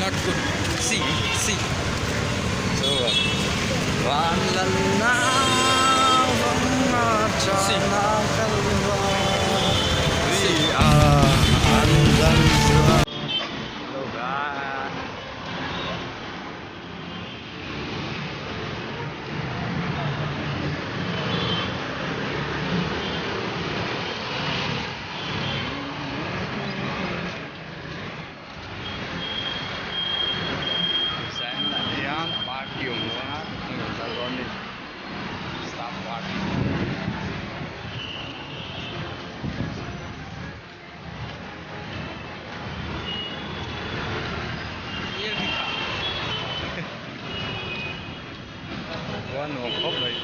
Not good. See, see. Chuan van lal naupanga chana kalva we are an chuan. Hello guys. Tichuan hian party awm dawn a heng an kal dawn a ni staff party. Khua nuam khawp mai.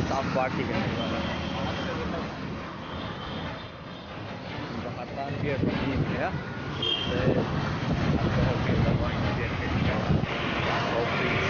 Staff party kan nei dawn a. Pakhat tan beer pahnih a ni a te alcohol beer te wine beer te ni a coffee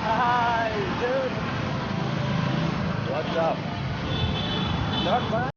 Hi, dude. What's up? Not bad.